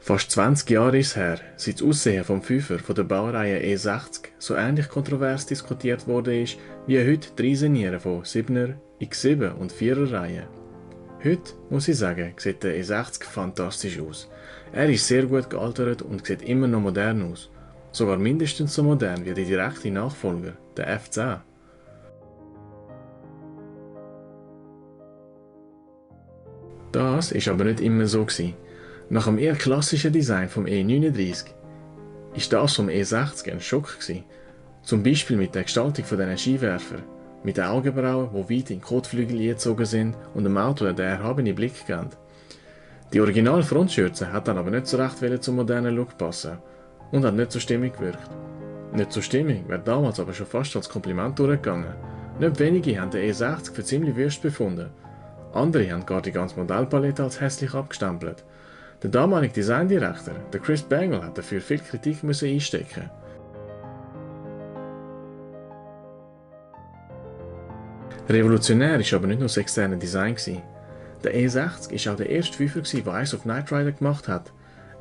Fast 20 Jahre ist es her, seit das Aussehen vom Fünfer von der Baureihe E60 so ähnlich kontrovers diskutiert wurde ist wie heute die Dreisenieren von 7er, X7 und 4er Reihe. Heute, muss ich sagen, sieht der E60 fantastisch aus. Er ist sehr gut gealtert und sieht immer noch modern aus. Sogar mindestens so modern wie der direkte Nachfolger, der F10. Das ist aber nicht immer so gewesen. Nach dem eher klassischen Design vom E39 ist das vom E60 ein Schock gewesen. Zum Beispiel mit der Gestaltung von diesen Skiwerfer, mit den Augenbrauen, die weit in den Kotflügel eingezogen sind und dem Auto den erhabenen Blick geben. Die originale Frontschürze hat dann aber nicht so recht zum modernen Look passen und hat nicht so stimmig gewirkt. Nicht so stimmig wäre damals aber schon fast als Kompliment durchgegangen. Nicht wenige haben den E60 für ziemlich wüst befunden. Andere haben gar die ganze Modellpalette als hässlich abgestempelt. Der damalige Designdirektor, der Chris Bangle, hat dafür viel Kritik einstecken. Revolutionär war aber nicht nur das externe Design. Der E60 war auch der erste Fünfer, der Eyes of Knight Rider gemacht hat.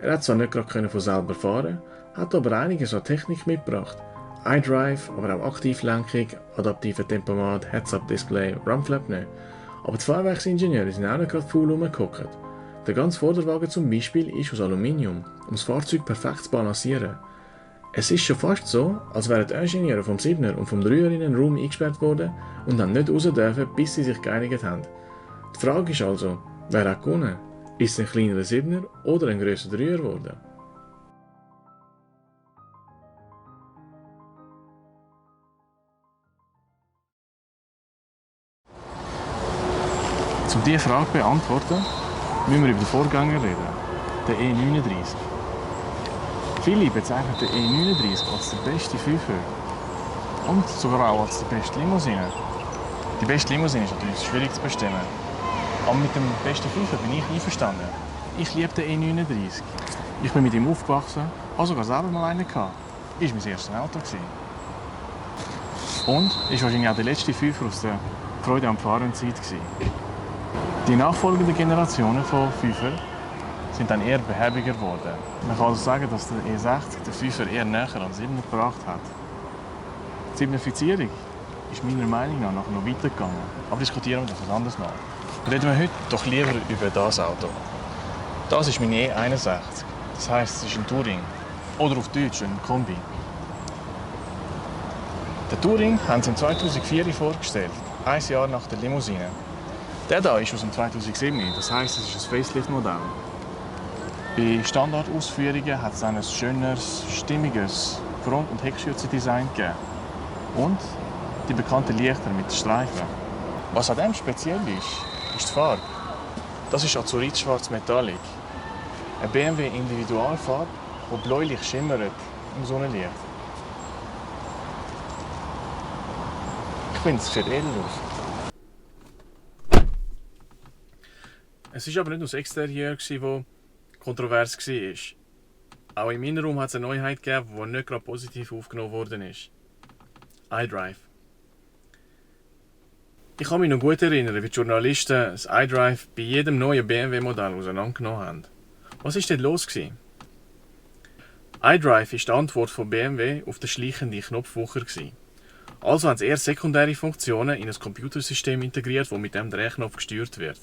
Er hat zwar nicht gerade von selber fahren, hat aber einiges an Technik mitgebracht. iDrive, aber auch Aktivlenkung, adaptive Tempomat, Heads-Up-Display, Rumflap nicht. Aber die Fahrwerksingenieure sind auch nicht gerade faul rumgehockt. Der ganze Vorderwagen zum Beispiel ist aus Aluminium, um das Fahrzeug perfekt zu balancieren. Es ist schon fast so, als wären die Ingenieure vom 7er und vom 3er in einen Raum eingesperrt worden und dann nicht raus dürfen, bis sie sich geeinigt haben. Die Frage ist also, wer hat gewonnen? Ist es ein kleinerer 7er oder ein grösserer 3er geworden? Um diese Frage zu beantworten, müssen wir über den Vorgänger reden, den E39. Viele bezeichnen den E39 als der beste Fünfer und sogar auch als die beste Limousine. Die beste Limousine ist natürlich schwierig zu bestimmen, aber mit dem besten Fünfer bin ich einverstanden. Ich liebe den E39. Ich bin mit ihm aufgewachsen, habe sogar selber mal einen gehabt. Das war mein erstes Auto. Und ist wahrscheinlich auch der letzte Fünfer aus der Freude am Fahren Zeit. Die nachfolgenden Generationen von Fünfer sind dann eher behäbiger geworden. Man kann also sagen, dass der E60 den Fünfer eher näher an 7 gebracht hat. Die Siebnifizierung ist meiner Meinung nach noch weitergegangen. Aber diskutieren wir das ein anderes Mal. Reden wir heute doch lieber über das Auto. Das ist mein E61. Das heisst, es ist ein Touring. Oder auf Deutsch ein Kombi. Den Touring haben sie im 2004 vorgestellt, ein Jahr nach der Limousine. Der hier ist aus dem 2007, das heisst, es ist ein Facelift-Modell. Bei Standardausführungen hat es dann ein schöneres, stimmiges Front- und Heckschürzendesign gegeben. Und die bekannten Lichter mit den Streifen. Was an dem speziell ist die Farbe. Das ist Azurit-schwarz Metallic. Eine BMW Individualfarbe, die bläulich schimmert im Sonnenlicht. Ich finde, es sieht edel aus. Es war aber nicht nur das Exterieur, das kontrovers war. Auch im Innenraum hat es eine Neuheit gegeben, die nicht gerade positiv aufgenommen worden ist. iDrive. Ich kann mich noch gut erinnern, wie die Journalisten das iDrive bei jedem neuen BMW-Modell auseinandergenommen haben. Was war denn los? iDrive ist die Antwort von BMW auf den schleichenden Knopfwucher. Also haben sie eher sekundäre Funktionen in ein Computersystem integriert, das mit dem Drehknopf gesteuert wird.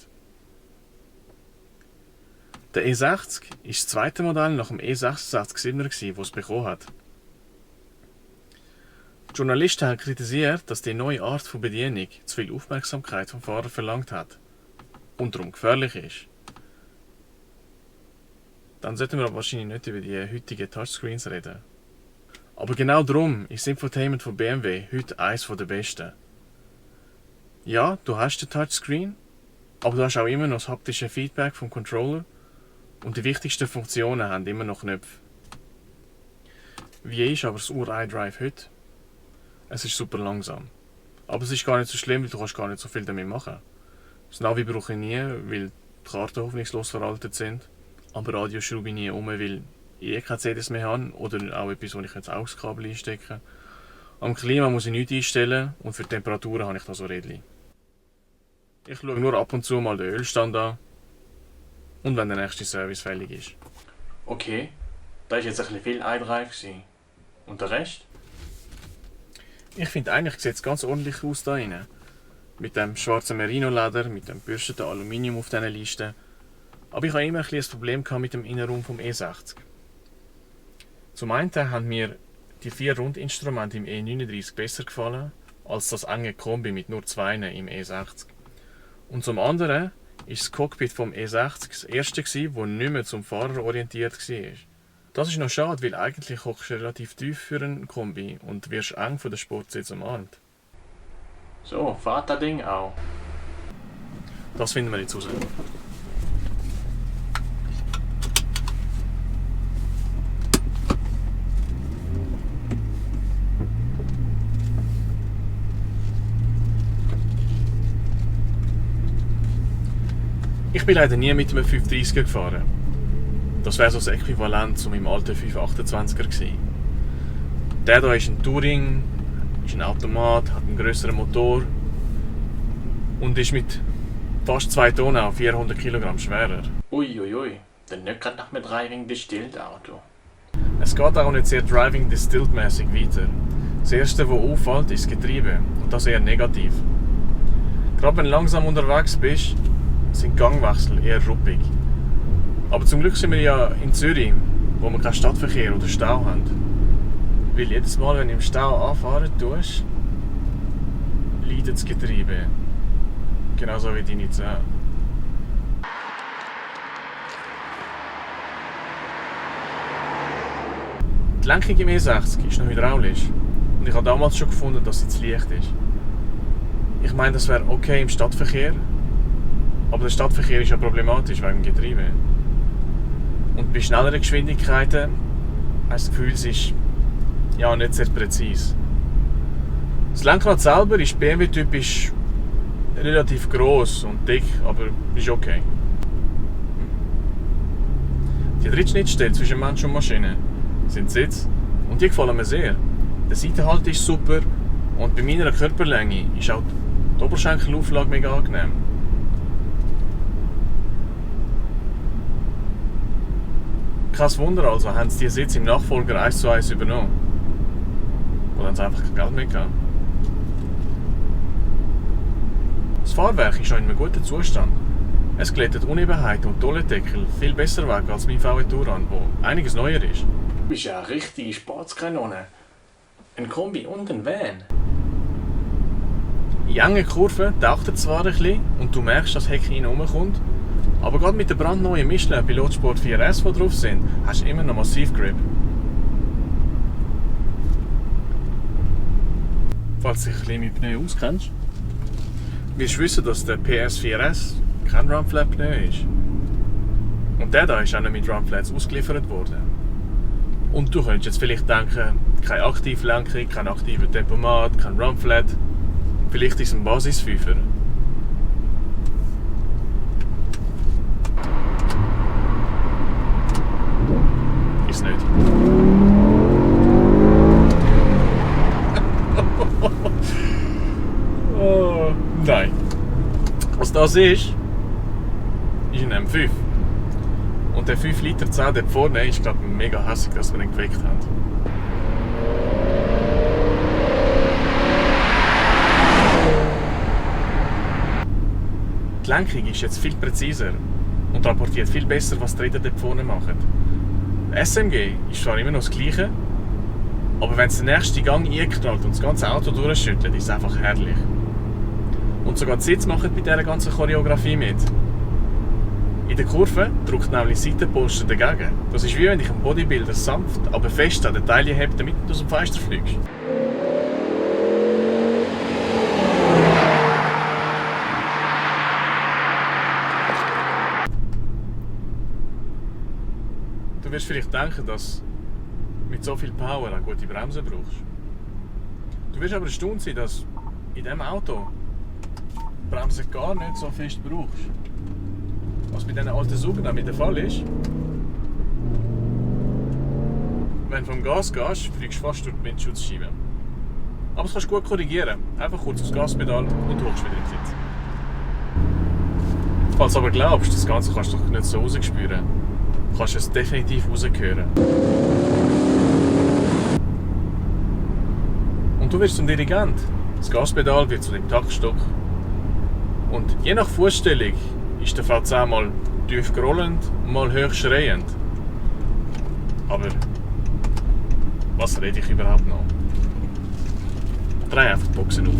Der E60 ist das zweite Modell nach dem E66-7er, das es bekommen hat. Die Journalisten haben kritisiert, dass die neue Art von Bedienung zu viel Aufmerksamkeit vom Fahrer verlangt hat und darum gefährlich ist. Dann sollten wir aber wahrscheinlich nicht über die heutigen Touchscreens reden. Aber genau darum ist das Infotainment von BMW heute eines der besten. Ja, du hast den Touchscreen, aber du hast auch immer noch das haptische Feedback vom Controller und die wichtigsten Funktionen haben immer noch Knöpfe. Wie ist aber das Ur-iDrive heute? Es ist super langsam. Aber es ist gar nicht so schlimm, weil du kannst gar nicht so viel damit machen. Das Navi brauche ich nie, weil die Karten hoffnungslos veraltet sind. Aber Radio schraube ich nie um, weil ich keine CDs mehr habe oder auch etwas, wo ich jetzt AUX-Kabel einstecke. Am Klima muss ich nichts einstellen und für die Temperaturen habe ich da so Rädchen. Ich schaue nur ab und zu mal den Ölstand an und wenn der nächste Service fällig ist. Okay, da war jetzt ein bisschen viel iDrive. Und der Rest? Ich finde, eigentlich sieht es ganz ordentlich aus da rein. Mit dem schwarzen Merino-Leder, mit dem bürsteten Aluminium auf diesen Listen. Aber ich hatte immer ein Problem mit dem Innenraum vom E60. Zum einen haben mir die 4 Rundinstrumente im E39 besser gefallen, als das enge Kombi mit nur 2 im E60. Und zum anderen war das Cockpit vom E60 das erste, das nicht mehr zum Fahrer orientiert war. Das ist noch schade, weil eigentlich hockst du relativ tief für einen Kombi und wirst eng von der Sportsitz umarmt. So, fährt das Ding auch? Das finden wir jetzt raus. Ich bin leider nie mit einem 530er gefahren. Das wäre so das Äquivalent zu meinem alten 528er gewesen. Der hier ist ein Touring, ist ein Automat, hat einen grösseren Motor und ist mit fast 2 Tonnen auf 400 Kilogramm schwerer. Uiuiui, dann nicht gerade nach einem Driving Distilled Auto. Es geht auch nicht sehr Driving Distilled mäßig weiter. Das erste, was auffällt, ist das Getriebe und das eher negativ. Gerade wenn du langsam unterwegs bist, sind Gangwechsel eher ruppig. Aber zum Glück sind wir ja in Zürich, wo wir keinen Stadtverkehr oder Stau haben. Weil jedes Mal, wenn du im Stau anfahren tust, leidet das Getriebe. Genauso wie deine Zähne. Die Lenkung im E60 ist noch hydraulisch. Und ich habe damals schon gefunden, dass sie zu leicht ist. Ich meine, das wäre okay im Stadtverkehr. Aber der Stadtverkehr ist ja problematisch wegen dem Getriebe. Und bei schnelleren Geschwindigkeiten habe ich das Gefühl, es ist ja nicht sehr präzise. Das Lenkrad selber ist BMW-typisch relativ gross und dick, aber ist okay. Die dritte Schnittstelle zwischen Mensch und Maschine sind die Sitze und die gefallen mir sehr. Der Seitenhalt ist super und bei meiner Körperlänge ist auch die Oberschenkelauflage mega angenehm. Kein Wunder also, haben sie die Sitze im Nachfolger 1:1 übernommen. Oder haben sie einfach kein Geld mehr gehabt? Das Fahrwerk ist noch in einem guten Zustand. Es glättet Unebenheiten und Tollendeckel viel besser weg als mein VW Touran, wo einiges neuer ist. Du bist ja eine richtige Sportskanone. Ein Kombi und ein Van. In engen Kurven taucht er zwar ein bisschen und du merkst, dass das Heck reinkommt. Aber gerade mit der brandneuen Michelin Pilotsport 4S, die drauf sind, hast du immer noch massiv Grip. Falls du dich ein bisschen mit Pneu auskennst, wirst du wissen, dass der PS 4S kein Runflat-Pneu ist. Und der da ist auch nicht mit Runflats ausgeliefert worden. Und du könntest jetzt vielleicht denken, keine Aktivlenkung, kein aktiver Tempomat, kein Runflat. Vielleicht ist es ein Basis-5er. Ist nicht. Oh, nein. Was das ist ein M5. Und der 5 Liter 10 dort vorne ist, glaube ich, mega hässlich, dass wir ihn geweckt haben. Die Lenkung ist jetzt viel präziser und rapportiert viel besser, was die Räder dort vorne machen. Der SMG ist zwar immer noch das Gleiche, aber wenn es den nächsten Gang einknallt und das ganze Auto durchschüttelt, ist es einfach herrlich. Und sogar die Sitze machen bei dieser ganzen Choreografie mit. In der Kurve drückt nämlich das Seitenpolster dagegen. Das ist wie wenn dich ein Bodybuilder sanft, aber fest an den Teilen hebt, damit du aus dem Fenster fliegst. Du wirst vielleicht denken, dass du mit so viel Power auch gute Bremsen brauchst. Du wirst aber erstaunt sein, dass in diesem Auto die Bremsen gar nicht so fest brauchst. Was bei diesen alten Sugna mit der Fall ist, wenn du vom Gas gehst, fliegst du fast durch die Windschutzscheibe. Aber das kannst du gut korrigieren. Einfach kurz aufs Gaspedal und du hockst wieder im Sitz. Falls du aber glaubst, das Ganze kannst du doch nicht so rausspüren, kannst du es definitiv raushören. Und du wirst zum Dirigent. Das Gaspedal wird zu dem Taktstock. Und je nach Fußstellung ist der V10 mal tief grollend, mal hoch schreiend. Aber was rede ich überhaupt noch? Dreh einfach die Boxen auf.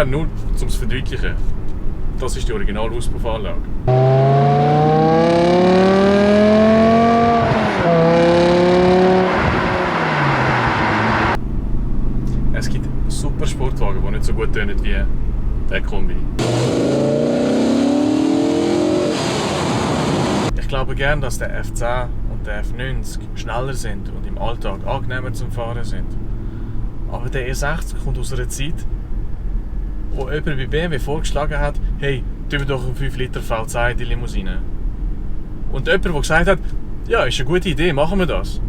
Nur zum Verdeutlichen. Das ist die Original-Auspuffanlage. Es gibt super Sportwagen, die nicht so gut tönen wie der Kombi. Ich glaube gern, dass der F10 und der F90 schneller sind und im Alltag angenehmer zum Fahren sind. Aber der E60 kommt aus einer Zeit, wo jemand bei BMW vorgeschlagen hat, hey, tun wir doch einen 5 Liter V10 in die Limousine. Und jemand, der gesagt hat, ja, ist eine gute Idee, machen wir das.